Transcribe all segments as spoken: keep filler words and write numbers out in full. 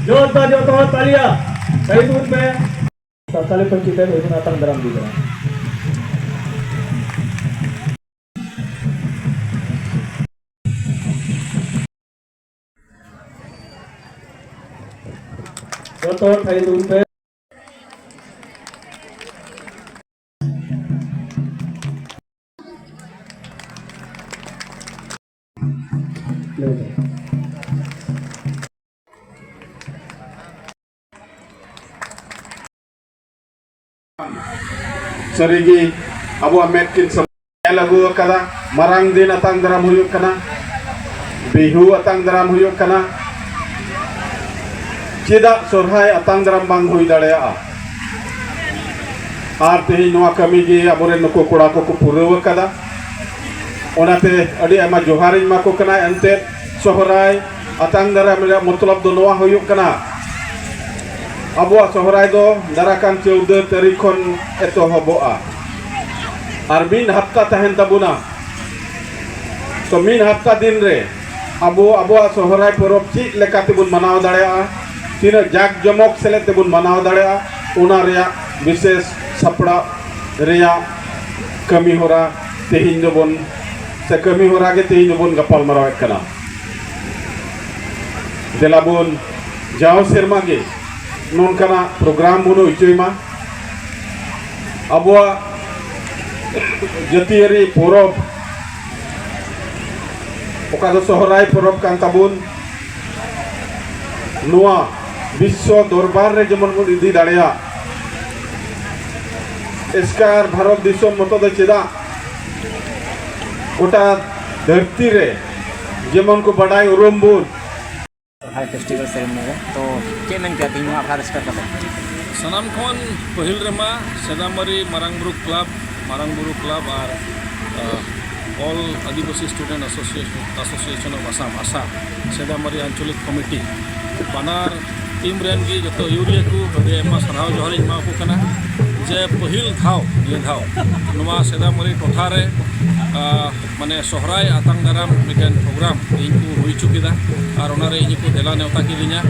ᱡᱳᱨᱫᱟᱨ ᱡᱚᱛᱚ ᱦᱚᱲ ᱛᱟᱞᱤᱭᱟ, ᱛᱟᱹᱞᱤ ᱛᱩᱞ ᱯᱮ᱾ ᱥᱟᱱᱛᱟᱲᱤ ᱯᱟᱹᱧᱪᱤ ᱛᱮ ᱵᱷᱟᱹᱭ ᱵᱚᱱ ᱟᱛᱟᱝ ᱫᱟᱨᱟᱢ ᱤᱫᱤ ᱠᱟᱱᱟ᱾ ᱡᱚᱛᱚ ᱦᱚᱲ ᱛᱟᱹᱞᱤ ᱛᱩᱞ ᱯᱮ᱾ ᱥᱟᱹᱨᱤᱜᱮ ᱟᱵᱚᱣᱟᱜ ᱢᱮᱫ ᱠᱤᱱ ᱥᱟᱢ-, ᱧᱮᱞ ᱟᱹᱜᱩ ᱟᱠᱟᱫᱟ᱾ ᱢᱟᱨᱟᱝ ᱫᱤᱱ ᱟᱛᱟᱝ ᱫᱟᱨᱟᱢ ᱦᱩᱭᱩᱜ ᱠᱟᱱᱟ, ᱵᱤᱦᱩ ᱟᱛᱟᱝ ᱫᱟᱨᱟᱢ ᱦᱩᱭᱩᱜ ᱠᱟᱱᱟ᱾ ᱪᱮᱫᱟᱜ ᱥᱚᱨᱦᱟᱭ ᱟᱛᱟᱝ ᱫᱟᱨᱟᱢ ᱵᱟᱝ ᱦᱩᱭ ᱫᱟᱲᱮᱭᱟᱜᱼᱟ? ᱟᱨ ᱛᱮᱦᱮᱧ ᱱᱚᱣᱟ ᱠᱟᱹᱢᱤ ᱜᱮ ᱟᱵᱚᱨᱮᱱ ᱱᱩᱠᱩ ᱠᱚᱲᱟ ᱠᱚᱠᱚ ᱯᱩᱨᱟᱹᱣ ᱟᱠᱟᱫᱟ᱾ ᱚᱱᱟᱛᱮ ᱟᱹᱰᱤ ᱟᱭᱢᱟ ᱡᱚᱦᱟᱨᱤᱧ ᱮᱢᱟ ᱠᱚ ᱠᱟᱱᱟ᱾ ᱮᱱᱛᱮᱫ ᱥᱚᱦᱨᱟᱭ ᱟᱛᱟᱝ ᱫᱟᱨᱟᱢ ᱨᱮᱭᱟᱜ ᱢᱚᱛᱞᱚᱵ ᱫᱚ ᱱᱚᱣᱟ ᱦᱩᱭᱩᱜ ᱠᱟᱱᱟ, ᱟᱵᱚᱣᱟᱜ ᱥᱚᱦᱨᱟᱭ ᱫᱚ ᱫᱟᱨᱟ ᱠᱟᱱ ᱪᱟᱹᱣᱫᱟᱹ ᱛᱟᱹᱨᱤᱠᱷ ᱠᱷᱚᱱ ᱮᱛᱚᱦᱚᱵᱚᱜᱼᱟ ᱟᱨ ᱢᱤᱫ ᱦᱟᱯᱛᱟ ᱛᱟᱦᱮᱱ ᱛᱟᱵᱚᱱᱟ᱾ ᱛᱚ, ᱢᱤᱫ ᱦᱟᱯᱛᱟ ᱫᱤᱱ ᱨᱮ ᱟᱵᱚ ᱟᱵᱚᱣᱟᱜ ᱥᱚᱦᱨᱟᱭ ᱯᱚᱨᱚᱵᱽ ᱪᱮᱫ ᱞᱮᱠᱟ ᱛᱮᱵᱚᱱ ᱢᱟᱱᱟᱣ ᱫᱟᱲᱮᱭᱟᱜᱼᱟ, ᱛᱤᱱᱟᱹᱜ ᱡᱟᱠ ᱡᱚᱢᱚᱠ ᱥᱮᱞᱮᱫ ᱛᱮᱵᱚᱱ ᱢᱟᱱᱟᱣ ᱫᱟᱲᱮᱭᱟᱜᱼᱟ, ᱚᱱᱟ ᱨᱮᱭᱟᱜ ᱵᱤᱥᱮᱥ ᱥᱟᱯᱲᱟᱣ ᱨᱮᱭᱟᱜ ᱠᱟᱹᱢᱤ ᱦᱚᱨᱟ ᱛᱮᱦᱮᱧ ᱫᱚᱵᱚᱱ, ᱥᱮ ᱠᱟᱹᱢᱤ ᱦᱚᱨᱟ ᱜᱮ ᱛᱮᱦᱮᱧ ᱫᱚᱵᱚᱱ ᱜᱟᱯᱟᱞ ᱢᱟᱨᱟᱣᱮᱫ ᱠᱟᱱᱟ᱾ ᱫᱮᱞᱟ ᱵᱚᱱ ᱡᱟᱣ ᱥᱮᱨᱢᱟ ᱜᱮ ᱱᱚᱝᱠᱟᱱᱟᱜ ᱯᱨᱳᱜᱨᱟᱢ ᱵᱚᱱ ᱦᱚᱪᱚᱭ ᱢᱟ᱾ ᱟᱵᱚᱣᱟᱜ ᱡᱟᱹᱛᱤᱭᱟᱹᱨᱤ ᱯᱚᱨᱚᱵᱽ, ᱚᱠᱟ ᱫᱚ ᱥᱚᱦᱨᱟᱭ ᱯᱚᱨᱚᱵᱽ ᱠᱟᱱ ᱛᱟᱵᱚᱱ, ᱱᱚᱣᱟ ᱵᱤᱥᱥᱚ ᱫᱚᱨᱵᱟᱨ ᱨᱮ ᱡᱮᱢᱚᱱ ᱵᱚᱱ ᱤᱫᱤ ᱫᱟᱲᱮᱭᱟᱜ᱾ ᱮᱥᱠᱟᱨ ᱵᱷᱟᱨᱚᱛ ᱫᱤᱥᱚᱢ ᱢᱚᱛᱚ ᱫᱚ ᱪᱮᱫᱟᱜ, ᱜᱚᱴᱟ ᱫᱷᱟᱹᱨᱛᱤ ᱨᱮ ᱡᱮᱢᱚᱱ ᱠᱚ ᱵᱟᱰᱟᱭ ᱩᱨᱩᱢ ᱵᱚᱱ᱾ ᱥᱚᱨᱦᱟᱭ ᱯᱷᱮᱥᱴᱤᱵᱷᱮᱞ ᱥᱮᱨᱮᱢᱚᱱᱤ ᱨᱮ᱾ ᱛᱚ, ᱪᱮᱫ ᱢᱮᱱ ᱠᱮᱭᱟ ᱛᱮᱦᱮᱧ ᱱᱚᱣᱟ ᱟᱠᱷᱲᱟ ᱨᱮ ᱥᱮᱴᱮᱨ ᱠᱟᱛᱮ? ᱥᱟᱱᱟᱢ ᱠᱷᱚᱱ ᱯᱟᱹᱦᱤᱞ ᱨᱮᱢᱟ ᱥᱮᱫᱟᱢᱟᱨᱤ ᱢᱟᱨᱟᱝ ᱵᱩᱨᱩ ᱠᱞᱟᱵᱽ, ᱢᱟᱨᱟᱝ ᱵᱩᱨᱩ ᱠᱞᱟᱵᱽ ᱟᱨ, ᱟᱸ, All Adivasi Student Association, Association of Assam, ASA, ᱥᱮᱫᱟᱢᱟᱨᱤ ᱟᱧᱪᱚᱞᱤᱠ ᱠᱚᱢᱤᱴᱤ, ᱵᱟᱱᱟᱨ ᱴᱤᱢ ᱨᱮᱱ ᱜᱮ ᱡᱚᱛᱚ ᱟᱹᱭᱩᱨᱤᱭᱟᱹ ᱠᱚ ᱟᱹᱰᱤ ᱟᱭᱢᱟ ᱥᱟᱨᱦᱟᱣ ᱡᱚᱦᱟᱨ ᱤᱧ ᱮᱢᱟ ᱠᱚ ᱠᱟᱱᱟ᱾ ᱡᱮ ᱯᱟᱹᱦᱤᱞ ᱫᱷᱟᱣ, ᱱᱤᱭᱟᱹ ᱫᱷᱟᱣ ᱱᱚᱣᱟ ᱥᱮᱫᱟᱢᱟᱨᱤ ᱴᱚᱴᱷᱟ ᱨᱮ ᱟᱨ ᱢᱟᱱᱮ ᱥᱚᱦᱨᱟᱭ ᱟᱛᱟᱝ ᱫᱟᱨᱟᱢ ᱢᱤᱫᱴᱮᱱ ᱯᱨᱳᱜᱨᱟᱢ ᱤᱧ ᱠᱚ ᱦᱩᱭ ᱦᱚᱪᱚ ᱠᱮᱫᱟ᱾ ᱟᱨ ᱚᱱᱟᱨᱮ ᱤᱧ ᱠᱚ ᱫᱮᱞᱟ ᱱᱮᱣᱛᱟ ᱠᱤᱫᱤᱧᱟ᱾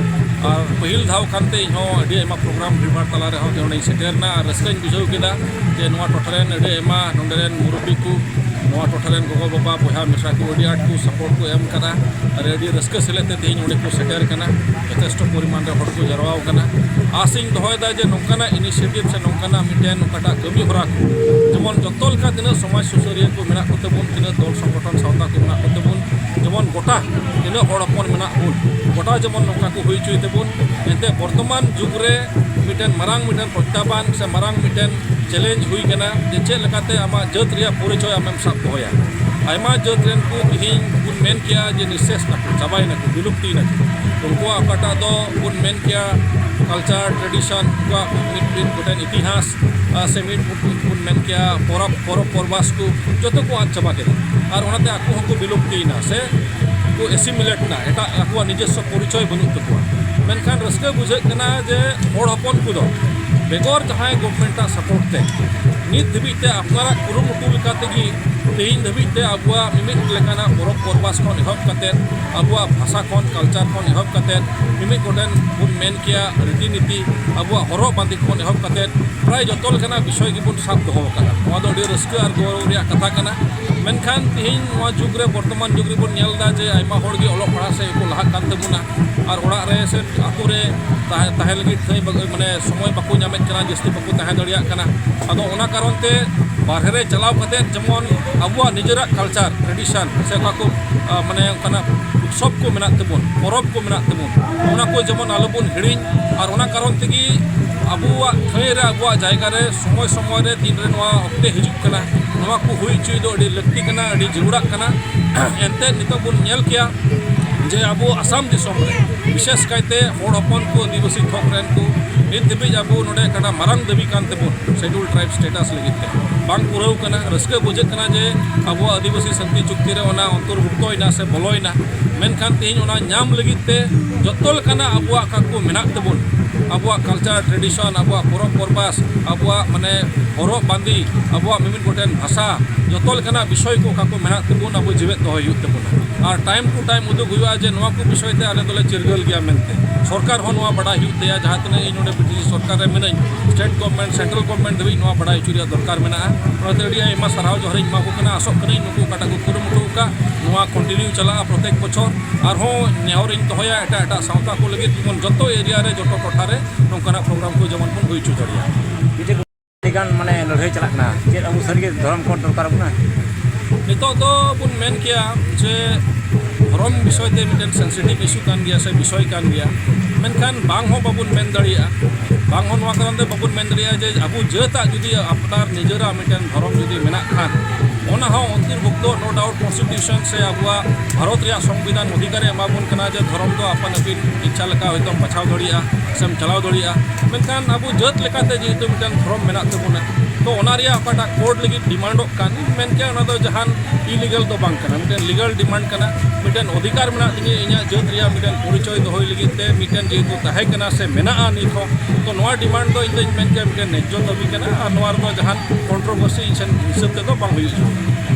ᱟᱨ ᱯᱟᱹᱦᱤᱞ ᱫᱷᱟᱣ ᱠᱟᱱᱛᱮ ᱤᱧ ᱦᱚᱸ ᱟᱹᱰᱤ ᱟᱭᱢᱟ ᱯᱨᱳᱜᱨᱟᱢ ᱵᱷᱤᱲᱵᱷᱟᱲ ᱛᱟᱞᱟ ᱨᱮᱦᱚᱸ ᱱᱚᱰᱮᱧ ᱥᱮᱴᱮᱨᱱᱟ ᱟᱨ ᱨᱟᱹᱥᱠᱟᱹᱧ ᱵᱩᱡᱷᱟᱹᱣ ᱠᱮᱫᱟ ᱡᱮ ᱱᱚᱣᱟ ᱴᱚᱴᱷᱟ ᱨᱮᱱ ᱟᱹᱰᱤ ᱟᱭᱢᱟ ᱱᱚᱰᱮ ᱨᱮᱱ ᱢᱩᱨᱩᱵᱤ ᱠᱚ, ᱱᱚᱣᱟ ᱴᱚᱴᱷᱟ ᱨᱮᱱ ᱜᱚᱜᱚ ᱵᱟᱵᱟ ᱵᱚᱭᱦᱟ ᱢᱤᱥᱨᱟ ᱠᱚ ᱟᱹᱰᱤ ᱟᱸᱴ ᱠᱚ ᱥᱟᱯᱳᱨᱴ ᱠᱚ ᱮᱢ ᱠᱟᱫᱟ᱾ ᱟᱨ ᱟᱹᱰᱤ ᱨᱟᱹᱥᱠᱟᱹ ᱥᱮᱞᱮᱫ ᱛᱮ ᱛᱮᱦᱮᱧ ᱚᱸᱰᱮ ᱠᱚ ᱥᱮᱴᱮᱨ ᱠᱟᱱᱟ᱾ ᱡᱚᱛᱷᱮᱥᱴᱚ ᱯᱚᱨᱤᱢᱟᱱ ᱨᱮ ᱦᱚᱲ ᱠᱚ ᱡᱟᱨᱣᱟ ᱟᱠᱟᱱᱟ᱾ ᱟᱥᱤᱧ ᱫᱚᱦᱚᱭᱮᱫᱟ ᱡᱮ ᱱᱚᱝᱠᱟᱱᱟᱜ ᱤᱱᱤᱥᱤᱭᱮᱴᱤᱵᱷ ᱥᱮ ᱱᱚᱝᱠᱟᱱᱟᱜ ᱢᱤᱫᱴᱮᱱ ᱚᱠᱟᱴᱟᱜ ᱠᱟᱹᱢᱤ ᱦᱚᱨᱟ ᱠᱚ ᱡᱮᱢᱚᱱ ᱡᱚᱛᱚ ᱞᱮᱠᱟ ᱛᱤᱱᱟᱹᱜ ᱥᱚᱢᱟᱡᱽ ᱥᱩᱥᱟᱹᱨᱤᱭᱟᱹ ᱠᱚ ᱢᱮᱱᱟᱜ ᱠᱚᱛᱮ ᱵᱚᱱ, ᱛᱤᱱᱟᱹᱜ ᱫᱚᱞ ᱥᱚᱝᱜᱚᱴᱷᱚᱱ ᱥᱟᱶᱛᱟ ᱠᱚ ᱢᱮᱱᱟᱜ ᱠᱚᱛᱮ ᱵᱚᱱ, ᱡᱮᱢᱚᱱ ᱜᱚᱴᱟ ᱛᱤᱱᱟᱹᱜ ᱦᱚᱲ ᱦᱚᱯᱚᱱ ᱢᱮᱱᱟᱜ ᱵᱚᱱ, ᱜᱚᱴᱟ ᱡᱮᱢᱚᱱ ᱱᱚᱝᱠᱟ ᱠᱚ ᱦᱩᱭ ᱦᱚᱪᱚᱭ ᱛᱮᱵᱚᱱ᱾ ᱮᱱᱛᱮ ᱵᱚᱨᱛᱚᱢᱟᱱ ᱡᱩᱜᱽ ᱨᱮ ᱢᱤᱫᱴᱮᱱ ᱢᱟᱨᱟᱝ ᱢᱤᱫᱴᱮᱱ ᱯᱨᱚᱛᱭᱟᱦᱵᱟᱱ ᱥᱮ ᱢᱟᱨᱟᱝ ᱢᱤᱫᱴᱮᱱ ᱪᱮᱞᱮᱧᱡᱽ ᱦᱩᱭ ᱠᱟᱱᱟ ᱡᱮ ᱪᱮᱫ ᱞᱮᱠᱟᱛᱮ ᱟᱢᱟᱜ ᱡᱟᱹᱛ ᱨᱮᱭᱟᱜ ᱯᱚᱨᱤᱪᱚᱭ ᱟᱢᱮᱢ ᱥᱟᱵ ᱫᱚᱦᱚᱭᱟ᱾ ᱟᱭᱢᱟ ᱡᱟᱹᱛ ᱨᱮᱱ ᱠᱚ ᱛᱤᱦᱤᱧ ᱵᱚᱱ ᱢᱮᱱ ᱠᱮᱭᱟ ᱡᱮ ᱱᱤᱥᱮᱥ ᱱᱟᱠᱚ, ᱪᱟᱵᱟᱭ ᱱᱟᱠᱚ, ᱵᱤᱞᱩᱯᱛᱤ ᱱᱟᱠᱚ᱾ ᱩᱱᱠᱩᱣᱟᱜ ᱚᱠᱟᱴᱟᱜ ᱫᱚ ᱵᱚᱱ ᱢᱮᱱ ᱠᱮᱭᱟ ᱠᱟᱞᱪᱟᱨ, ᱴᱨᱮᱰᱤᱥᱚᱱ, ᱩᱱᱠᱩᱣᱟᱜ ᱢᱤᱫ ᱢᱤᱫ ᱜᱚᱴᱮᱱ ᱤᱛᱤᱦᱟᱥ, ᱟᱨ ᱥᱮ ᱢᱤᱫ ᱵᱚᱱ ᱢᱮᱱ ᱠᱮᱭᱟ ᱯᱚᱨᱚᱵᱽ, ᱯᱚᱨᱚᱵᱽ ᱯᱚᱨᱵᱟᱥ ᱠᱚ ᱡᱚᱛᱚ ᱠᱚ ᱟᱫ ᱪᱟᱵᱟ ᱠᱮᱫᱟ᱾ ᱟᱨ ᱚᱱᱟᱛᱮ ᱟᱠᱚ ᱦᱚᱸᱠᱚ ᱵᱤᱞᱩᱯᱛᱤᱭᱮᱱᱟ ᱥᱮ ᱠᱚ ᱮᱥᱤᱢᱤᱞᱮᱴ ᱮᱱᱟ, ᱮᱴᱟᱜ ᱟᱠᱚᱣᱟᱜ ᱱᱤᱡᱚᱥᱥᱚ ᱯᱚᱨᱤᱪᱚᱭ ᱵᱟᱹᱱᱩᱜ ᱛᱟᱠᱚᱣᱟ᱾ ᱢᱮᱱᱠᱷᱟᱱ ᱨᱟᱹᱥᱠᱟᱹ ᱵᱩᱡᱷᱟᱹᱜ ᱠᱟᱱᱟ ᱡᱮ ᱦᱚᱲ ᱦᱚᱯᱚᱱ ᱠᱚᱫᱚ ᱵᱮᱜᱚᱨ ᱡᱟᱦᱟᱸᱭ ᱜᱚᱵᱷᱢᱮᱱᱴᱟᱜ ᱥᱟᱯᱳᱨᱴ ᱛᱮ ᱱᱤᱛ ᱫᱷᱟᱹᱵᱤᱡ ᱛᱮ ᱟᱯᱱᱟᱨᱟᱜ ᱠᱩᱨᱩᱢᱩᱴᱩ ᱞᱮᱠᱟ ᱛᱮᱜᱮ ᱛᱮᱦᱮᱧ ᱫᱷᱟᱹᱵᱤᱡ ᱛᱮ ᱟᱵᱚᱣᱟᱜ ᱢᱤᱢᱤᱫ ᱞᱮᱠᱟᱱᱟᱜ ᱯᱚᱨᱚᱵᱽ ᱯᱚᱨᱵᱟᱥ ᱠᱷᱚᱱ ᱮᱦᱚᱵ ᱠᱟᱛᱮᱫ, ᱟᱵᱚᱣᱟᱜ ᱵᱷᱟᱥᱟ ᱠᱷᱚᱱ, ᱠᱟᱞᱪᱟᱨ ᱠᱷᱚᱱ ᱮᱦᱚᱵ ᱠᱟᱛᱮᱫ, ᱢᱤᱢᱤᱫ ᱜᱚᱴᱮᱱ ᱵᱚᱱ ᱢᱮᱱ ᱠᱮᱭᱟ ᱨᱤᱛᱤ ᱱᱤᱛᱤ, ᱟᱵᱚᱣᱟᱜ ᱦᱚᱨᱚᱜ ᱵᱟᱸᱫᱮ ᱠᱷᱚᱱ ᱮᱦᱚᱵ ᱠᱟᱛᱮᱫ ᱯᱨᱟᱭ ᱡᱚᱛᱚ ᱞᱮᱠᱟᱱᱟᱜ ᱵᱤᱥᱚᱭ ᱜᱮᱵᱚᱱ ᱥᱟᱵ ᱫᱚᱦᱚ ᱟᱠᱟᱫᱟ᱾ ᱱᱚᱣᱟ ᱫᱚ ᱟᱹᱰᱤ ᱨᱟᱹᱥᱠᱟᱹ ᱟᱨ ᱜᱚᱨᱚᱵᱽ ᱨᱮᱭᱟᱜ ᱠᱟᱛᱷᱟ ᱠᱟᱱᱟ᱾ ᱢᱮᱱᱠᱷᱟᱱ ᱛᱮᱦᱮᱧ ᱱᱚᱣᱟ ᱡᱩᱜᱽ ᱨᱮ, ᱵᱚᱨᱛᱚᱢᱟᱱ ᱡᱩᱜᱽ ᱨᱮᱵᱚᱱ ᱧᱮᱞ ᱮᱫᱟ ᱡᱮ ᱟᱭᱢᱟ ᱦᱚᱲ ᱜᱮ ᱚᱞᱚᱜ ᱯᱟᱲᱦᱟᱜ ᱥᱮᱫ ᱠᱚ ᱞᱟᱦᱟᱜ ᱠᱟᱱ ᱛᱟᱵᱚᱱᱟ ᱟᱨ ᱚᱲᱟᱜ ᱨᱮ ᱥᱮ ᱟᱛᱳ ᱨᱮ ᱛᱟᱦᱮᱸ, ᱛᱟᱦᱮᱸ ᱞᱟᱹᱜᱤᱫ ᱛᱮ ᱵᱟᱠᱚ, ᱢᱟᱱᱮ ᱥᱚᱢᱚᱭ ᱵᱟᱠᱚ ᱧᱟᱢᱮᱫ ᱠᱟᱱᱟ, ᱡᱟᱹᱥᱛᱤ ᱵᱟᱠᱚ ᱛᱟᱦᱮᱸ ᱫᱟᱲᱮᱭᱟᱜ ᱠᱟᱱᱟ᱾ ᱟᱫᱚ ᱚᱱᱟ ᱠᱟᱨᱚᱱ ᱛᱮ ᱵᱟᱨᱦᱮ ᱨᱮ ᱪᱟᱞᱟᱣ ᱠᱟᱛᱮᱫ ᱡᱮᱢᱚᱱ ᱟᱵᱚᱣᱟᱜ ᱱᱤᱡᱮᱨᱟᱜ ᱠᱟᱞᱪᱟᱨ, ᱴᱨᱮᱰᱤᱥᱚᱱ ᱥᱮ ᱚᱠᱟ ᱠᱚ, ᱟ, ᱢᱟᱱᱮ ᱚᱱᱠᱟᱱᱟᱜ ᱩᱛᱥᱚᱵᱽ ᱠᱚ ᱢᱮᱱᱟᱜ ᱛᱟᱵᱚᱱ, ᱯᱚᱨᱚᱵᱽ ᱠᱚ ᱢᱮᱱᱟᱜ ᱛᱟᱵᱚᱱ, ᱚᱱᱟ ᱠᱚ ᱡᱮᱢᱚᱱ ᱟᱞᱚᱵᱚᱱ ᱦᱤᱲᱤᱧ᱾ ᱟᱨ ᱚᱱᱟ ᱠᱟᱨᱚᱱ ᱛᱮᱜᱮ ᱟᱵᱚᱣᱟᱜ ᱴᱷᱟᱹᱭ ᱨᱮ, ᱟᱵᱚᱣᱟᱜ ᱡᱟᱭᱜᱟ ᱨᱮ ᱥᱚᱢᱚᱭ ᱥᱚᱢᱚᱭ ᱨᱮ ᱛᱤᱱᱨᱮ ᱱᱚᱣᱟ ᱚᱠᱛᱮ ᱦᱤᱡᱩᱜ ᱠᱟᱱᱟ, ᱱᱚᱣᱟ ᱠᱚ ᱦᱩᱭ ᱦᱚᱪᱚᱭ ᱫᱚ ᱟᱹᱰᱤ ᱞᱟᱹᱠᱛᱤ ᱠᱟᱱᱟ, ᱟᱹᱰᱤ ᱡᱟᱹᱨᱩᱲᱟᱜ ᱠᱟᱱᱟ᱾ ᱮᱱᱛᱮᱫ ᱱᱤᱛᱚᱜ ᱵᱚᱱ ᱧᱮᱞ ᱠᱮᱭᱟ ᱡᱮ ᱟᱵᱚ ᱟᱥᱟᱢ ᱫᱤᱥᱚᱢ ᱨᱮ ᱵᱤᱥᱮᱥ ᱠᱟᱭᱛᱮ ᱦᱚᱲ ᱦᱚᱯᱚᱱ ᱠᱚ, ᱟᱹᱫᱤᱵᱟᱹᱥᱤ ᱛᱷᱚᱠ ᱨᱮᱱ ᱠᱚ ᱱᱤᱛ ᱫᱷᱟᱹᱵᱤᱡ ᱟᱵᱚ ᱱᱚᱰᱮ ᱚᱠᱟᱴᱟᱜ ᱢᱟᱨᱟᱝ ᱫᱟᱹᱵᱤ ᱠᱟᱱ ᱛᱟᱵᱚᱱ Scheduled Tribe status ᱞᱟᱹᱜᱤᱫ ᱛᱮ ᱵᱟᱝ ᱯᱩᱨᱟᱹᱣ ᱠᱟᱱᱟ᱾ ᱨᱟᱹᱥᱠᱟᱹ ᱵᱩᱡᱷᱟᱹᱜ ᱠᱟᱱᱟ ᱡᱮ ᱟᱵᱚᱣᱟᱜ ᱟᱹᱫᱤᱵᱟᱹᱥᱤ ᱥᱟᱱᱛᱤ ᱪᱩᱠᱛᱤ ᱨᱮ ᱚᱱᱟ ᱚᱱᱛᱚᱨᱵᱷᱩᱠᱛᱚᱭᱮᱱᱟ ᱥᱮ ᱵᱚᱞᱚᱭᱮᱱᱟ᱾ ᱢᱮᱱᱠᱷᱟᱱ ᱛᱮᱦᱮᱧ ᱚᱱᱟ ᱧᱟᱢ ᱞᱟᱹᱜᱤᱫ ᱛᱮ ᱡᱚᱛᱚ ᱞᱮᱠᱟᱱᱟᱜ ᱟᱵᱚᱣᱟᱜ ᱚᱠᱟ ᱠᱚ ᱢᱮᱱᱟᱜ ᱛᱟᱵᱚᱱ, ᱟᱵᱚᱣᱟᱜ culture tradition, ᱟᱵᱚᱣᱟᱜ ᱯᱚᱨᱚᱵᱽ ᱯᱚᱨᱵᱟᱥ, ᱟᱵᱚᱣᱟᱜ ᱢᱟᱱᱮ ᱦᱚᱨᱚᱜ ᱵᱟᱸᱫᱮ, ᱟᱵᱚᱣᱟᱜ ᱢᱤᱢᱤᱫ ᱜᱚᱴᱮᱱ ᱵᱷᱟᱥᱟ, ᱡᱚᱛᱚ ᱞᱮᱠᱟᱱᱟᱜ ᱵᱤᱥᱚᱭ ᱠᱚ ᱚᱠᱟ ᱠᱚ ᱢᱮᱱᱟᱜ ᱛᱟᱵᱚᱱ ᱟᱵᱚ ᱡᱤᱣᱮᱫ ᱫᱚᱦᱚᱭ ᱦᱩᱭᱩᱜ ᱛᱟᱵᱚᱱᱟ᱾ ᱟᱨ time to time ᱩᱫᱩᱜ ᱦᱩᱭᱩᱜᱼᱟ ᱡᱮ ᱱᱚᱣᱟ ᱠᱚ ᱵᱤᱥᱚᱭ ᱛᱮ ᱟᱞᱮ ᱫᱚᱞᱮ ᱪᱤᱨᱜᱟᱹᱞ ᱜᱮᱭᱟ ᱢᱮᱱᱛᱮ᱾ ᱥᱚᱨᱠᱟᱨ ᱦᱚᱸ ᱱᱚᱣᱟ ᱵᱟᱰᱟᱭ ᱦᱩᱭᱩᱜ ᱛᱟᱭᱟ, ᱡᱟᱦᱟᱸ ᱛᱤᱱᱟᱹᱜ ᱤᱧ ᱱᱚᱰᱮ BTC ᱥᱚᱨᱠᱟᱨ ᱨᱮ ᱢᱤᱱᱟᱹᱧ, state government, central government ᱫᱷᱟᱹᱵᱤᱡ ᱱᱚᱣᱟ ᱵᱟᱰᱟᱭ ᱦᱚᱪᱚ ᱨᱮᱭᱟᱜ ᱫᱚᱨᱠᱟᱨ ᱢᱮᱱᱟᱜᱼᱟ᱾ ᱚᱱᱟᱛᱮ ᱟᱹᱰᱤ ᱟᱭᱢᱟ ᱥᱟᱨᱦᱟᱣ ᱡᱚᱦᱟᱨᱤᱧ ᱮᱢᱟ ᱠᱚ ᱠᱟᱱᱟ᱾ ᱟᱥᱚᱜ ᱠᱟᱹᱱᱟᱹᱧ ᱱᱩᱠᱩ ᱚᱠᱟᱴᱟᱜ ᱠᱚ ᱠᱩᱨᱩᱢᱩᱴᱩ ᱟᱠᱟᱫ, ᱱᱚᱣᱟ continue ᱪᱟᱞᱟᱜᱼᱟ ᱯᱨᱚᱛᱮᱠ ᱵᱚᱪᱷᱚᱨ᱾ ᱟᱨᱦᱚᱸ ᱱᱮᱦᱚᱨ ᱤᱧ ᱫᱚᱦᱚᱭᱟ ᱮᱴᱟᱜ ᱮᱴᱟᱜ ᱥᱟᱶᱛᱟ ᱠᱚ ᱞᱟᱹᱜᱤᱫ, ᱡᱮᱢᱚᱱ ᱡᱚᱛᱚ area ᱨᱮ, ᱡᱚᱛᱚ ᱴᱚᱴᱷᱟ ᱨᱮ ᱱᱚᱝᱠᱟᱱᱟᱜ program ᱠᱚ ᱡᱮᱢᱚᱱ ᱵᱚᱱ ᱦᱩᱭ ᱦᱚᱪᱚ ᱫᱟᱲᱮᱭᱟᱜ᱾ ᱢᱤᱫᱴᱮᱱ ᱟᱹᱰᱤᱜᱟᱱ ᱢᱟᱱᱮ ᱞᱟᱹᱲᱦᱟᱹᱭ ᱪᱟᱞᱟᱜ ᱠᱟᱱᱟ, ᱪᱮᱫ ᱟᱵᱚ ᱥᱟᱹᱨᱤᱜᱮ ᱫᱷᱚᱨᱚᱢ code ᱫᱚᱨᱠᱟᱨ ᱟᱵᱚᱱᱟ? ᱱᱤᱛᱚᱜ ᱫᱚ ᱵᱚᱱ ᱢᱮᱱ ᱠᱮᱭᱟ ᱡᱮ ᱫᱷᱚᱨᱚᱢ ᱵᱤᱥᱚᱭ ᱛᱮ ᱢᱤᱫᱴᱮᱱ sensitive issue ᱠᱟᱱ ᱜᱮᱭᱟ ᱥᱮ ᱵᱤᱥᱚᱭ ᱠᱟᱱ ᱜᱮᱭᱟ, ᱢᱮᱱᱠᱷᱟᱱ ᱵᱟᱝ ᱦᱚᱸ ᱵᱟᱵᱚᱱ ᱢᱮᱱ ᱫᱟᱲᱮᱭᱟᱜᱼᱟ᱾ ᱵᱟᱝ ᱦᱚᱸ ᱱᱚᱣᱟ ᱠᱟᱨᱚᱱ ᱛᱮ ᱵᱟᱵᱚᱱ ᱢᱮᱱ ᱫᱟᱲᱮᱭᱟᱜᱼᱟ ᱡᱮ ᱟᱵᱚ ᱡᱟᱹᱛᱟᱜ ᱡᱩᱫᱤ ᱟᱯᱱᱟᱨ ᱱᱤᱡᱮᱨᱟᱜ ᱢᱤᱫᱴᱮᱱ ᱫᱷᱚᱨᱚᱢ ᱡᱩᱫᱤ ᱢᱮᱱᱟᱜ ᱠᱷᱟᱱ, ᱚᱱᱟ ᱦᱚᱸ ᱚᱱᱛᱚᱨᱵᱷᱩᱠᱛᱚ, no doubt, constitution ᱥᱮ ᱟᱵᱚᱣᱟᱜ ᱵᱷᱟᱨᱚᱛ ᱨᱮᱭᱟᱜ ᱥᱚᱝᱵᱤᱫᱷᱟᱱ ᱚᱫᱷᱤᱠᱟᱨ ᱮ ᱮᱢᱟ ᱵᱚᱱ ᱠᱟᱱᱟ ᱡᱮ ᱫᱷᱚᱨᱚᱢ ᱫᱚ ᱟᱯᱟᱱ ᱟᱹᱯᱤᱱ ᱤᱪᱪᱷᱟ ᱞᱮᱠᱟ ᱦᱚᱭᱛᱳᱢ ᱵᱟᱪᱷᱟᱣ ᱫᱟᱲᱮᱭᱟᱜᱼᱟ ᱥᱮᱢ ᱪᱟᱞᱟᱣ ᱫᱟᱲᱮᱭᱟᱜᱼᱟ᱾ ᱢᱮᱱᱠᱷᱟᱱ ᱟᱵᱚ ᱡᱟᱹᱛ ᱞᱮᱠᱟᱛᱮ ᱡᱮᱦᱮᱛᱩ ᱢᱤᱫᱴᱮᱱ ᱫᱷᱚᱨᱚᱢ ᱢᱮᱱᱟᱜ ᱛᱟᱵᱚᱱᱟ, ᱛᱚ ᱚᱱᱟ ᱨᱮᱭᱟᱜ ᱚᱠᱟᱴᱟᱜ code ᱞᱟᱹᱜᱤᱫ demandᱚᱜ ᱠᱟᱱ, ᱤᱧ ᱢᱮᱱ ᱠᱮᱭᱟ ᱚᱱᱟ ᱫᱚ ᱡᱟᱦᱟᱱ illegal ᱫᱚ ᱵᱟᱝ ᱠᱟᱱᱟ, ᱢᱤᱫᱴᱮᱱ legal demand ᱠᱟᱱᱟ᱾ ᱢᱤᱫᱴᱮᱱ ᱚᱫᱷᱤᱠᱟᱨ ᱢᱮᱱᱟᱜ ᱛᱤᱧᱟᱹ ᱤᱧᱟᱹᱜ ᱡᱟᱹᱛ ᱨᱮᱭᱟᱜ ᱢᱤᱫᱴᱮᱱ ᱯᱚᱨᱤᱪᱚᱭ ᱫᱚᱦᱚᱭ ᱞᱟᱹᱜᱤᱫ ᱛᱮ, ᱢᱤᱫᱴᱮᱱ ᱡᱮᱦᱮᱛᱩ ᱛᱟᱦᱮᱸ ᱠᱟᱱᱟ ᱥᱮ ᱢᱮᱱᱟᱜᱼᱟ ᱱᱤᱛ ᱦᱚᱸ, ᱛᱚ ᱱᱚᱣᱟ demand ᱫᱚ ᱤᱧ ᱫᱚᱧ ᱢᱮᱱ ᱠᱮᱭᱟ ᱢᱤᱫᱴᱮᱱ ᱱᱮᱡᱽᱡᱚ ᱫᱟᱹᱵᱤ ᱠᱟᱱᱟ ᱟᱨ ᱱᱚᱣᱟ ᱨᱮᱫᱚ ᱡᱟᱦᱟᱱ controversy ᱤᱧ ᱥᱮᱱ ᱦᱤᱥᱟᱹᱵ ᱛᱮᱫᱚ ᱵᱟᱝ ᱦᱩᱭᱩᱜ ᱡᱟᱹᱨᱩᱲ᱾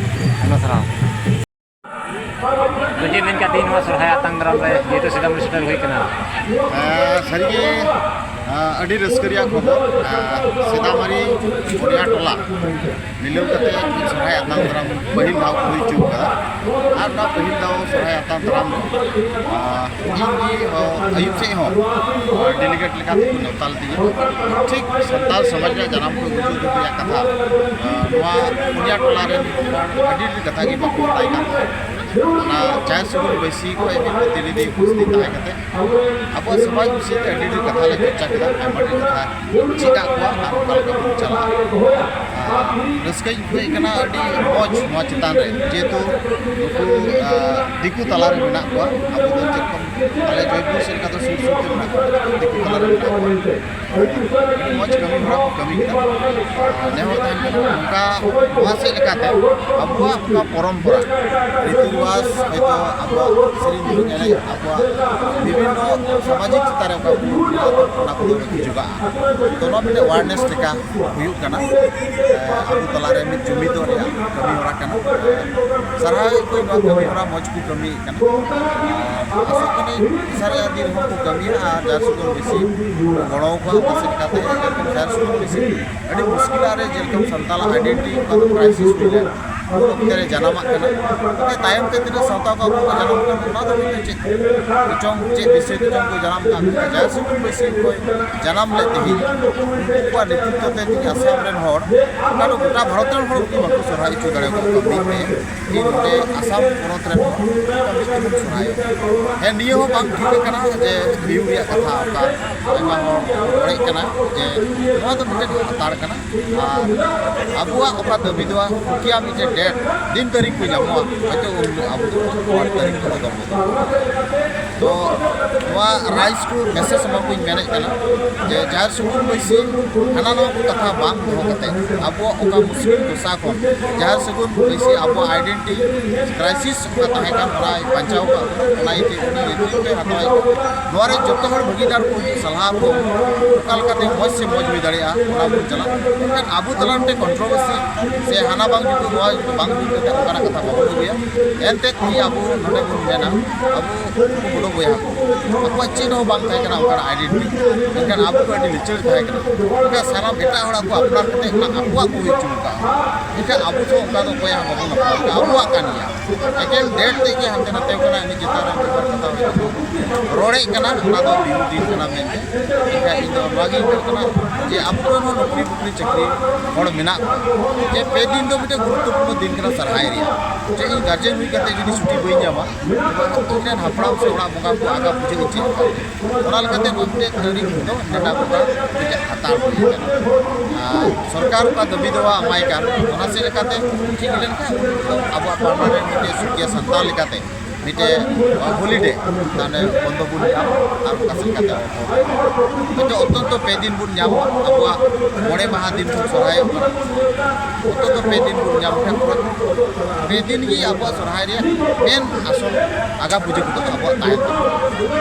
ᱟᱭᱢᱟ ᱥᱟᱨᱦᱟᱣ᱾ ᱛᱚ ᱪᱮᱫ ᱢᱮᱱ ᱠᱟᱛᱮ ᱱᱚᱣᱟ ᱥᱚᱨᱦᱟᱭ ᱟᱛᱟᱝ ᱫᱟᱨᱟᱢ ᱨᱮ ᱡᱮᱦᱮᱛᱩ ᱥᱤᱫᱟᱢᱟᱹᱨᱤ ᱥᱮᱴᱮᱨ ᱦᱩᱭ ᱠᱟᱱᱟ? ᱟᱸ, ᱥᱟᱹᱨᱤᱜᱮ, ᱟᱸ, ᱟᱹᱰᱤ ᱨᱟᱹᱥᱠᱟᱹ ᱨᱮᱭᱟᱜ ᱠᱷᱚᱵᱚᱨ᱾ ᱟᱸ, ᱥᱤᱫᱟᱢᱟᱹᱨᱤ ᱯᱩᱱᱭᱟ ᱴᱚᱞᱟ ᱢᱤᱞᱟᱹᱣ ᱠᱟᱛᱮ ᱥᱚᱨᱦᱟᱭ ᱟᱛᱟᱝ ᱫᱟᱨᱟᱢ ᱯᱟᱹᱦᱤᱞ ᱫᱷᱟᱣ ᱠᱚ ᱦᱩᱭ ᱦᱚᱪᱚ ᱠᱟᱫᱟ᱾ ᱟᱨ ᱚᱱᱟ ᱯᱟᱹᱦᱤᱞ ᱫᱷᱟᱣ ᱥᱚᱨᱦᱟᱭ ᱟᱛᱟᱝ ᱫᱟᱨᱟᱢ, ᱟᱸ, ᱤᱧ ᱜᱮ, ᱟᱸ, ᱟᱹᱭᱩᱵ ᱥᱮᱫ ᱦᱚᱸ, ᱟᱸ, delegate ᱞᱮᱠᱟᱛᱮ ᱠᱚ ᱱᱮᱣᱛᱟ ᱞᱮᱫᱤᱧᱟ᱾ ᱴᱷᱤᱠ ᱥᱟᱱᱛᱟᱲ ᱥᱚᱢᱟᱡᱽ ᱨᱮᱭᱟᱜ ᱡᱟᱱᱟᱢ ᱠᱷᱚᱱ ᱜᱩᱡᱩᱜ ᱫᱷᱟᱹᱵᱤᱡ ᱨᱮᱭᱟᱜ ᱠᱟᱛᱷᱟ, ᱟᱸ, ᱱᱚᱣᱟ ᱯᱩᱱᱭᱟ ᱴᱚᱞᱟ ᱨᱮᱱ ᱦᱚᱲ ᱟᱹᱰᱤ ᱰᱷᱮᱨ ᱠᱟᱛᱷᱟ ᱜᱮ ᱵᱟᱠᱚ ᱵᱟᱰᱟᱭ ᱠᱟᱱ ᱛᱟᱦᱮᱸᱫ᱾ ᱚᱱᱟ ᱪᱟᱥ ᱥᱩᱢᱩᱝ ᱵᱟᱹᱭᱥᱤ ᱠᱷᱚᱱ ᱢᱤᱫ ᱯᱨᱚᱛᱤᱱᱤᱫᱷᱤ ᱩᱯᱚᱥᱛᱷᱤᱛ ᱛᱟᱦᱮᱸ ᱠᱟᱛᱮ ᱟᱵᱚᱣᱟᱜ ᱥᱚᱢᱟᱡᱽ ᱵᱤᱥᱚᱭ ᱛᱮ ᱟᱹᱰᱤ ᱰᱷᱮᱨ ᱠᱟᱛᱷᱟ ᱞᱮ ᱪᱚᱨᱪᱟ ᱠᱮᱫᱟ, ᱟᱭᱢᱟ ᱰᱷᱮᱨ ᱠᱟᱛᱷᱟ ᱪᱮᱫ ᱟᱫ ᱠᱚᱣᱟ ᱟᱨ ᱚᱠᱟ ᱞᱮᱠᱟ ᱵᱚᱱ ᱪᱟᱞᱟᱜᱼᱟ᱾ ᱟᱨ ᱨᱟᱹᱥᱠᱟᱹᱧ ᱟᱹᱭᱠᱟᱹᱣᱮᱫ ᱠᱟᱱᱟ ᱟᱹᱰᱤ ᱢᱚᱡᱽ ᱱᱚᱣᱟ ᱪᱮᱛᱟᱱ ᱨᱮ, ᱡᱮᱦᱮᱛᱩ ᱱᱩᱠᱩ, ᱟᱸ, ᱫᱤᱠᱩ ᱛᱟᱞᱟᱨᱮ ᱢᱮᱱᱟᱜ ᱠᱚᱣᱟ᱾ ᱟᱵᱚ ᱫᱚ ᱪᱮᱫ ᱞᱮᱠᱟ ᱟᱞᱮ ᱡᱚᱭᱯᱩᱨ ᱥᱮᱫ ᱞᱮᱠᱟ ᱫᱚ ᱥᱩᱨ ᱥᱩᱨ ᱛᱮ ᱢᱮᱱᱟᱜ ᱠᱚᱣᱟ, ᱫᱤᱠᱩ ᱛᱟᱞᱟ ᱨᱮ ᱢᱮᱱᱟᱜ ᱠᱚᱣᱟ᱾ ᱢᱚᱡᱽ ᱠᱟᱹᱢᱤ ᱦᱚᱨᱟ ᱠᱚ ᱠᱟᱹᱢᱤ ᱠᱮᱫᱟ᱾ ᱱᱮᱦᱚᱨ ᱛᱟᱦᱮᱱ ᱠᱟᱱᱟ ᱱᱚᱝᱠᱟ, ᱱᱚᱣᱟ ᱥᱮᱫ ᱞᱮᱠᱟᱛᱮ ᱟᱵᱚᱣᱟᱜ ᱚᱠᱟ ᱯᱚᱨᱚᱢᱯᱚᱨᱟ, ᱨᱤᱛᱤ ᱨᱮᱣᱟᱡᱽ, ᱦᱚᱭᱛᱳ ᱟᱵᱚᱣᱟᱜ ᱥᱮᱨᱮᱧ ᱫᱩᱨᱟᱹᱝ ᱮᱱᱮᱡ, ᱟᱵᱚᱣᱟᱜ ᱵᱤᱵᱷᱤᱱᱱᱚ ᱥᱟᱢᱟᱡᱤᱠ ᱪᱮᱛᱟᱱ ᱨᱮ ᱚᱠᱟ ᱠᱚ ᱢᱮᱱᱟᱜ ᱛᱟᱵᱚᱱᱟ, ᱚᱱᱟ ᱠᱚᱫᱚ ᱡᱚᱜᱟᱜᱼᱟ᱾ ᱛᱚ, ᱱᱚᱣᱟ ᱢᱤᱫᱴᱮᱱ awareness ᱞᱮᱠᱟ ᱦᱩᱭᱩᱜ ᱠᱟᱱᱟ᱾ ᱟᱵᱚ ᱛᱟᱞᱟᱨᱮ ᱢᱤᱫ ᱡᱩᱢᱤᱫᱚᱜ ᱨᱮᱭᱟᱜ ᱠᱟᱹᱢᱤ ᱦᱚᱨᱟ ᱠᱟᱱᱟ᱾ ᱥᱟᱨᱦᱟᱣᱮᱫ ᱠᱚᱣᱟᱧ ᱱᱚᱣᱟ ᱠᱟᱹᱢᱤ ᱦᱚᱨᱟ ᱢᱚᱡᱽ ᱠᱚ ᱠᱟᱹᱢᱤᱭᱮᱫ ᱠᱟᱱᱟ᱾ ᱟᱨ ᱟᱥᱚᱜ ᱠᱟᱹᱱᱟᱹᱧ ᱥᱟᱨᱮᱡ ᱫᱤᱱ ᱦᱚᱸᱠᱚ ᱠᱟᱹᱢᱤᱭᱟ ᱟᱨ ᱡᱟᱦᱟᱸ ᱥᱩᱫᱩ ᱵᱮᱥᱤ ᱜᱚᱲᱚ ᱟᱠᱚᱣᱟ, ᱚᱱᱟ ᱥᱮᱫ ᱠᱟᱛᱮ ᱡᱟᱦᱟᱸ ᱥᱩᱫᱩ ᱵᱮᱥᱤ ᱟᱹᱰᱤ ᱢᱩᱥᱠᱤᱞ ᱨᱮ ᱡᱮᱨᱚᱠᱚᱢ ᱥᱟᱱᱛᱟᱲᱟᱜ identity ᱚᱠᱟ crisis ᱦᱩᱭ ᱞᱮᱱ, ᱩᱱ ᱚᱠᱛᱮ ᱨᱮ ᱡᱟᱱᱟᱢᱟᱜ ᱠᱟᱱᱟ᱾ ᱚᱱᱟᱛᱮ ᱛᱟᱭᱚᱢ ᱛᱮ ᱛᱤᱱᱟᱹᱜ ᱥᱟᱶᱛᱟ ᱠᱚ ᱟᱵᱚ ᱠᱚ ᱡᱟᱱᱟᱢ ᱠᱟᱱ, ᱚᱱᱟ ᱫᱚ ᱢᱤᱫᱴᱮᱱ ᱪᱮᱫ ᱠᱚᱪᱚᱝ, ᱪᱮᱫ ᱵᱤᱥᱚᱭ ᱠᱚᱪᱚᱝ ᱠᱚ ᱡᱟᱱᱟᱢ ᱠᱟᱱ, ᱡᱟᱦᱟᱸ ᱥᱩᱫᱩ ᱵᱮᱥᱤ ᱠᱚ ᱡᱟᱱᱟᱢ ᱞᱮᱫ ᱛᱮᱜᱮ ᱩᱱᱠᱩ ᱠᱚᱣᱟᱜ ᱱᱮᱛᱨᱤᱛᱵ ᱛᱮ ᱛᱮᱜᱮ ᱟᱥᱟᱢ ᱨᱮᱱ ᱦᱚᱲ ᱚᱠᱟ ᱫᱚ ᱜᱚᱴᱟ ᱵᱷᱟᱨᱚᱛ ᱨᱮᱱ ᱦᱚᱲ ᱠᱚ ᱵᱟᱠᱚ ᱥᱚᱨᱦᱟᱭ ᱦᱚᱪᱚ ᱫᱟᱲᱮᱭᱟᱠᱚ ᱠᱟᱱᱟ᱾ ᱢᱤᱫ ᱛᱮ ᱤᱧ ᱱᱚᱰᱮ ᱟᱥᱟᱢ ᱯᱚᱱᱚᱛ ᱨᱮᱱ ᱦᱚᱲ ᱠᱚ ᱢᱤᱫ ᱛᱮᱵᱚᱱ ᱥᱚᱨᱦᱟᱭᱚᱜ ᱠᱟᱱᱟ᱾ ᱦᱮᱸ, ᱱᱤᱭᱟᱹ ᱦᱚᱸ ᱵᱟᱝ ᱴᱷᱤᱠ ᱟᱠᱟᱱᱟ ᱡᱮ ᱦᱩᱭᱩᱜ ᱨᱮᱭᱟᱜ ᱠᱟᱛᱷᱟ ᱚᱠᱟ ᱟᱭᱢᱟ ᱦᱚᱲ ᱠᱚ ᱨᱚᱲᱮᱫ ᱠᱟᱱᱟ ᱡᱮ ᱱᱚᱣᱟ ᱫᱚ ᱢᱤᱫᱴᱮᱱ ᱦᱟᱛᱟᱲ ᱠᱟᱱᱟ᱾ ᱟᱨ ᱟᱵᱚᱣᱟᱜ ᱚᱠᱟ ᱫᱟᱹᱵᱤ ᱫᱚ ᱠᱩᱠᱤᱭᱟᱜ ᱢᱤᱫᱴᱮᱱ date, ᱫᱤᱱ ᱛᱟᱹᱨᱤᱠᱷ ᱠᱚ ᱧᱟᱢᱚᱜᱼᱟ, ᱦᱚᱭᱛᱳ ᱩᱱ ᱦᱤᱞᱳᱜ ᱟᱵᱚ ᱫᱚ ᱦᱚᱲ ᱛᱟᱹᱨᱤᱠᱷ ᱠᱚ ᱫᱚᱦᱚ ᱠᱟᱜᱼᱟ᱾ ᱛᱚ ᱱᱚᱣᱟ ᱨᱟᱭᱤᱡᱽ ᱠᱚ message ᱮᱢᱟ ᱠᱚᱧ ᱢᱮᱱᱮᱫ ᱠᱟᱱᱟ ᱡᱮ ᱡᱟᱦᱮᱨ ᱥᱟᱹᱜᱩᱱ ᱵᱟᱹᱭᱥᱤ ᱦᱟᱱᱟ ᱱᱚᱣᱟ ᱠᱚ ᱠᱟᱛᱷᱟ ᱵᱟᱝ ᱫᱚᱦᱚ ᱠᱟᱛᱮ ᱟᱵᱚᱣᱟᱜ ᱚᱠᱟ ᱢᱩᱥᱠᱤᱞ ᱫᱚᱥᱟ ᱠᱷᱚᱱ ᱡᱟᱦᱮᱨ ᱥᱟᱹᱜᱩᱱ ᱵᱟᱹᱭᱥᱤ ᱟᱵᱚᱣᱟᱜ identity crisis ᱚᱠᱟ ᱛᱟᱦᱮᱸ ᱠᱟᱱ ᱚᱱᱟᱭ ᱵᱟᱧᱪᱟᱣ ᱠᱟᱜ ᱵᱚᱱᱟ, ᱚᱱᱟ ᱤᱭᱟᱹᱛᱮ ᱩᱱᱤ ᱱᱮᱛᱨᱤᱛᱵ ᱮ ᱦᱟᱛᱟᱣᱮᱫ ᱠᱟᱱᱟ᱾ ᱱᱚᱣᱟ ᱨᱮ ᱡᱚᱛᱚ ᱦᱚᱲ ᱵᱷᱟᱹᱜᱤᱫᱟᱨ ᱠᱚ ᱦᱩᱭᱩᱜ, ᱥᱟᱞᱦᱟ ᱠᱚ ᱚᱠᱟ ᱞᱮᱠᱟᱛᱮ ᱢᱚᱡᱽ ᱥᱮ ᱢᱚᱡᱽ ᱦᱩᱭ ᱫᱟᱲᱮᱭᱟᱜᱼᱟ, ᱚᱱᱟ ᱵᱚᱱ ᱪᱟᱞᱟᱜ᱾ ᱢᱮᱱᱠᱷᱟᱱ ᱟᱵᱚ ᱛᱟᱞᱟ ᱢᱤᱫᱴᱮᱱ controversy ᱥᱮ ᱦᱟᱱᱟ ᱵᱟᱝ ᱡᱩᱛᱩᱜ, ᱱᱚᱣᱟ ᱡᱩᱛᱩᱜ ᱵᱟᱝ ᱦᱩᱭ ᱠᱟᱛᱮ ᱚᱱᱠᱟᱱᱟᱜ ᱠᱟᱛᱷᱟ ᱵᱟᱵᱚᱱ ᱟᱹᱜᱩᱭᱟ᱾ ᱮᱱᱛᱮᱫ ᱛᱮᱦᱮᱧ ᱟᱵᱚ ᱱᱚᱰᱮ ᱵᱚᱱ ᱢᱮᱱᱟ, ᱟᱵᱚ ᱩᱱᱠᱩ ᱵᱚᱰᱚ ᱵᱚᱭᱦᱟ ᱠᱚ, ᱟᱠᱚᱣᱟᱜ ᱪᱮᱫ ᱦᱚᱸ ᱵᱟᱝ ᱛᱟᱦᱮᱸ ᱠᱟᱱᱟ ᱚᱱᱠᱟᱱᱟᱜ identity, ᱢᱮᱱᱠᱷᱟᱱ ᱟᱵᱚ ᱫᱚ ᱟᱹᱰᱤ ᱞᱤᱪᱟᱹᱲ ᱛᱟᱦᱮᱸ ᱠᱟᱱᱟ᱾ ᱢᱮᱱᱠᱷᱟᱱ ᱥᱟᱱᱟᱢ ᱮᱴᱟᱜ ᱦᱚᱲᱟᱜ ᱠᱚ ᱟᱯᱱᱟᱨ ᱠᱟᱛᱮ ᱚᱱᱟ ᱟᱠᱚᱣᱟᱜ ᱠᱚ ᱦᱩᱭ ᱦᱚᱪᱚ ᱟᱠᱟᱫᱼᱟ᱾ ᱢᱮᱱᱠᱷᱟᱱ ᱟᱵᱚ ᱫᱚ ᱚᱱᱠᱟ ᱫᱚ ᱚᱠᱚᱭᱟᱜ ᱦᱚᱸ ᱵᱟᱵᱚᱱ ᱟᱯᱱᱟᱨ ᱠᱟᱜᱼᱟ, ᱟᱵᱚᱣᱟᱜ ᱠᱟᱱ ᱜᱮᱭᱟ᱾ ᱮᱠᱮᱱ date ᱛᱮᱫ ᱜᱮ ᱦᱟᱱᱛᱮ ᱱᱟᱛᱮ ᱠᱟᱱᱟ, ᱤᱱᱟᱹ ᱪᱮᱛᱟᱱ ᱨᱮ ᱢᱤᱫ ᱵᱟᱨ ᱠᱟᱛᱷᱟ ᱦᱚᱭᱛᱳ ᱠᱚ ᱨᱚᱲᱮᱫ ᱠᱟᱱᱟ, ᱚᱱᱟ ᱫᱚ ᱵᱤᱦᱩ ᱫᱤᱱ ᱠᱟᱱᱟ ᱢᱮᱱᱛᱮ᱾ ᱢᱮᱱᱠᱷᱟᱱ ᱤᱧ ᱫᱚ ᱱᱚᱣᱟ ᱜᱤᱧ ᱢᱮᱱ ᱠᱟᱱᱟ ᱡᱮ ᱟᱵᱚ ᱨᱮᱱ ᱦᱚᱸ ᱱᱚᱠᱨᱤ ᱵᱩᱠᱨᱤ ᱪᱟᱹᱠᱨᱤ ᱦᱚᱲ ᱢᱮᱱᱟᱜ ᱠᱚᱣᱟ, ᱡᱮ ᱯᱮ ᱫᱤᱱ ᱫᱚ ᱢᱤᱫᱴᱮᱱ ᱜᱩᱨᱩᱛᱛᱚᱯᱩᱨᱱᱚ ᱫᱤᱱ ᱠᱟᱱᱟ ᱥᱚᱨᱦᱟᱭ ᱨᱮᱭᱟᱜ᱾ ᱡᱮ ᱤᱧ guardian ᱦᱩᱭ ᱠᱟᱛᱮ ᱡᱩᱫᱤ ᱪᱷᱩᱴᱤ ᱵᱟᱹᱧ ᱧᱟᱢᱟ, ᱤᱧ ᱨᱮᱱ ᱦᱟᱯᱲᱟᱢ ᱥᱮ ᱚᱲᱟᱜ ᱵᱚᱸᱜᱟ ᱠᱚ ᱟᱜᱟ ᱯᱩᱡᱟᱹ ᱤᱧ ᱪᱮᱫ ᱞᱮᱠᱟ? ᱚᱱᱟ ᱞᱮᱠᱟᱛᱮ ᱢᱤᱫᱴᱮᱡ ᱛᱟᱹᱨᱤᱠᱷ ᱫᱚ ᱱᱮᱰᱟ ᱜᱚᱴᱟ ᱢᱤᱫᱴᱮᱡ ᱦᱟᱛᱟᱣ ᱦᱩᱭ ᱟᱠᱟᱱᱟ᱾ ᱟᱨ ᱥᱚᱨᱠᱟᱨ ᱚᱠᱟ ᱫᱟᱹᱵᱤ ᱫᱟᱣᱟ ᱮᱢᱟᱭ ᱠᱟᱱ, ᱚᱱᱟ ᱥᱮᱫ ᱞᱮᱠᱟᱛᱮ ᱴᱷᱤᱠ ᱞᱮᱱᱠᱷᱟᱱ ᱩᱱ ᱫᱚ ᱟᱵᱚᱣᱟᱜ permanent ᱢᱤᱫᱴᱮᱡ ᱥᱩᱠᱷᱤᱭᱟᱹ ᱥᱟᱱᱛᱟᱲ ᱞᱮᱠᱟᱛᱮ ᱢᱤᱫᱴᱮᱡ ᱦᱚᱞᱤᱰᱮ, ᱢᱟᱱᱮ ᱵᱚᱱᱫᱚ ᱵᱚᱱ ᱧᱟᱢ, ᱟᱨ ᱚᱱᱠᱟ ᱥᱮᱫ ᱠᱟᱛᱮ ᱦᱚᱭᱛᱳ ᱚᱱᱛᱚᱛᱚ ᱯᱮ ᱫᱤᱱ ᱵᱚᱱ ᱧᱟᱢ, ᱟᱵᱚᱣᱟᱜ ᱢᱚᱬᱮ ᱢᱟᱦᱟ ᱫᱤᱱ ᱵᱚᱱ ᱥᱚᱨᱦᱟᱭᱚᱜ ᱠᱟᱱᱟ᱾ ᱚᱱᱛᱚᱛᱚ ᱯᱮ ᱫᱤᱱ ᱵᱚᱱ ᱧᱟᱢ ᱠᱷᱟᱱ, ᱯᱮ ᱫᱤᱱ ᱜᱮ ᱟᱵᱚᱣᱟᱜ ᱥᱚᱨᱦᱟᱭ ᱨᱮᱭᱟᱜ ᱢᱮᱱ ᱟᱥᱚᱞ ᱟᱜᱟ ᱯᱩᱡᱟᱹ ᱠᱚᱫᱚ ᱟᱵᱚᱣᱟᱜ ᱛᱟᱦᱮᱱ ᱛᱟᱵᱚᱱᱟ᱾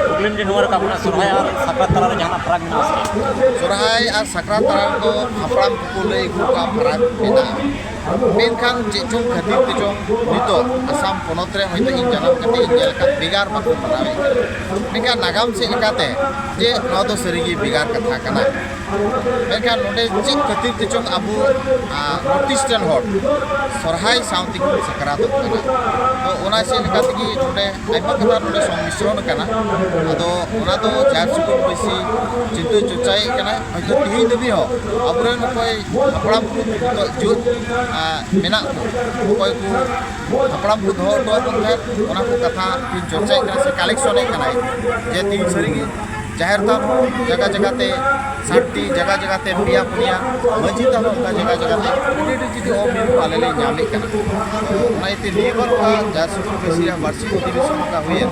ᱠᱩᱠᱞᱤ ᱢᱤᱫᱴᱮᱱ ᱱᱚᱣᱟ ᱨᱟᱠᱟᱵ ᱠᱟᱱᱟ, ᱥᱚᱨᱦᱟᱭ ᱟᱨ ᱥᱟᱠᱨᱟᱛ ᱛᱟᱞᱟᱨᱮ ᱡᱟᱦᱟᱱᱟᱜ ᱯᱷᱟᱨᱟᱠ ᱢᱮᱱᱟᱜᱼᱟ ᱥᱮ? ᱥᱚᱨᱦᱟᱭ ᱟᱨ ᱥᱟᱠᱨᱟᱛ ᱛᱟᱞᱟ ᱨᱮᱫᱚ ᱦᱟᱯᱲᱟᱢ ᱠᱚᱠᱚ ᱞᱟᱹᱭ ᱟᱹᱜᱩ ᱠᱟᱜᱼᱟ, ᱯᱷᱟᱨᱟᱠ ᱢᱮᱱᱟᱜᱼᱟ᱾ ᱢᱮᱱᱠᱷᱟᱱ ᱪᱮᱫ ᱪᱚᱝ ᱠᱷᱟᱹᱛᱤᱨ ᱛᱮᱪᱚᱝ ᱱᱤᱛᱚᱜ ᱟᱥᱟᱢ ᱯᱚᱱᱚᱛ ᱨᱮ ᱦᱚᱭᱛᱳ ᱤᱧ ᱡᱟᱱᱟᱢ ᱠᱟᱛᱮ ᱤᱧ ᱧᱮᱞ ᱟᱠᱟᱫ ᱵᱷᱮᱜᱟᱨ ᱵᱟᱠᱚ ᱢᱟᱱᱟᱣᱮᱫ ᱠᱟᱱᱟ᱾ ᱢᱮᱱᱠᱷᱟᱱ ᱱᱟᱜᱟᱢ ᱥᱮᱫ ᱞᱮᱠᱟᱛᱮ ᱡᱮ ᱱᱚᱣᱟ ᱫᱚ ᱥᱟᱹᱨᱤᱜᱮ ᱵᱷᱮᱜᱟᱨ ᱠᱟᱛᱷᱟ ᱠᱟᱱᱟ᱾ ᱢᱮᱱᱠᱷᱟᱱ ᱱᱚᱰᱮ ᱪᱮᱫ ᱠᱷᱟᱹᱛᱤᱨ ᱛᱮᱪᱚᱝ ᱟᱵᱚ, ᱟ, North Eastern ᱦᱚᱲ ᱥᱚᱨᱦᱟᱭ ᱥᱟᱶ ᱛᱮᱜᱮ ᱵᱚᱱ ᱥᱟᱠᱨᱟᱛᱚᱜ ᱠᱟᱱᱟ᱾ ᱛᱚ ᱚᱱᱟ ᱪᱮᱫ ᱞᱮᱠᱟ ᱛᱮᱜᱮ ᱱᱚᱰᱮ ᱟᱭᱢᱟ ᱠᱟᱛᱷᱟ ᱱᱚᱰᱮ ᱥᱚᱝᱢᱤᱥᱨᱚᱱ ᱟᱠᱟᱱᱟ᱾ ᱟᱫᱚ ᱚᱱᱟ ᱫᱚ ᱡᱟᱦᱮᱨ ᱥᱩᱠᱩᱞ ᱵᱟᱹᱭᱥᱤ ᱪᱤᱱᱛᱟᱹ ᱪᱚᱨᱪᱟᱭᱮᱫ ᱠᱟᱱᱟᱭ᱾ ᱦᱚᱭᱛᱳ ᱛᱮᱦᱮᱧ ᱫᱷᱟᱹᱵᱤᱡ ᱦᱚᱸ ᱟᱵᱚᱨᱮᱱ ᱚᱠᱚᱭ ᱦᱟᱯᱲᱟᱢ ᱠᱚ ᱱᱤᱛᱚᱜ ᱡᱩᱣᱟᱹᱫ, ᱟ, ᱢᱮᱱᱟᱜ ᱠᱚ, ᱚᱠᱚᱭ ᱠᱚ ᱦᱟᱯᱲᱟᱢ ᱠᱚ ᱫᱚᱦᱚ ᱦᱚᱴᱚ ᱟᱵᱚᱱ ᱛᱟᱦᱮᱸᱫ, ᱚᱱᱟ ᱠᱚ ᱠᱟᱛᱷᱟ ᱠᱤᱱ ᱪᱚᱨᱪᱟᱭᱮᱫ ᱠᱟᱱᱟ ᱥᱮ ᱠᱟᱞᱮᱠᱥᱚᱱᱮᱫ ᱠᱟᱱᱟᱭ, ᱡᱮ ᱛᱤᱦᱤᱧ ᱥᱟᱹᱨᱤᱜᱮ ᱡᱟᱦᱮᱨ ᱛᱷᱟᱱ ᱦᱚᱸ ᱡᱟᱭᱜᱟ ᱡᱟᱭᱜᱟ ᱛᱮ ᱥᱟᱛᱴᱤ, ᱡᱟᱭᱜᱟ ᱡᱟᱭᱜᱟ ᱛᱮ ᱯᱮᱭᱟ ᱯᱩᱱᱭᱟ, ᱢᱟᱹᱡᱷᱤ ᱛᱷᱟᱱ ᱦᱚᱸ ᱚᱱᱠᱟ ᱡᱟᱭᱜᱟ ᱡᱟᱭᱜᱟ ᱛᱮ ᱟᱹᱰᱤ ᱟᱹᱰᱤ ᱡᱩᱫᱤ ᱚᱢᱤᱞ ᱠᱚ ᱟᱞᱮ ᱞᱮ ᱧᱟᱢᱮᱫ ᱠᱟᱱᱟ᱾ ᱚᱱᱟ ᱤᱭᱟᱹᱛᱮ ᱱᱤᱭᱟᱹ ᱵᱟᱨ ᱚᱠᱟ ᱡᱟᱦᱮᱨ ᱥᱩᱠᱩᱞ ᱵᱟᱹᱭᱥᱤ ᱨᱮᱭᱟᱜ ᱵᱟᱹᱨᱥᱤ ᱚᱫᱷᱤᱵᱮᱥᱚᱱ ᱚᱠᱟ ᱦᱩᱭᱮᱱ,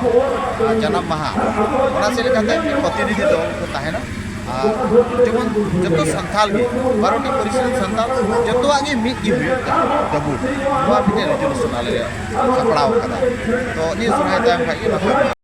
ᱟᱨ ᱡᱟᱱᱟᱢ ᱢᱟᱦᱟ, ᱚᱱᱟ ᱪᱮᱫ ᱞᱮᱠᱟᱛᱮ ᱯᱨᱚᱛᱤᱱᱤᱫᱷᱤ ᱫᱚᱞ ᱠᱚ ᱛᱟᱦᱮᱱᱟ᱾ ᱟᱨ ᱡᱮᱢᱚᱱ ᱡᱚᱛᱚ ᱥᱟᱱᱛᱟᱲ ᱜᱮ, ᱵᱟᱨᱚᱴᱤ ᱯᱟᱹᱨᱤᱥ ᱨᱮᱱ ᱥᱟᱱᱛᱟᱲ ᱡᱚᱛᱚᱣᱟᱜ ᱜᱮ ᱢᱤᱫ ᱜᱮ ᱦᱩᱭᱩᱜ ᱛᱟᱵᱚᱱ, ᱱᱚᱣᱟ ᱢᱤᱫᱴᱮᱱ ᱨᱮᱡᱩᱞᱩᱥᱚᱱ ᱟᱞᱮ ᱞᱮ ᱥᱟᱯᱲᱟᱣ ᱟᱠᱟᱫᱟ᱾ ᱛᱚ ᱱᱤᱭᱟᱹ ᱥᱚᱨᱦᱟᱭ ᱛᱟᱭᱚᱢ ᱠᱷᱟᱡ ᱜᱮ ᱱᱚᱣᱟ ᱠᱟᱹᱢᱤ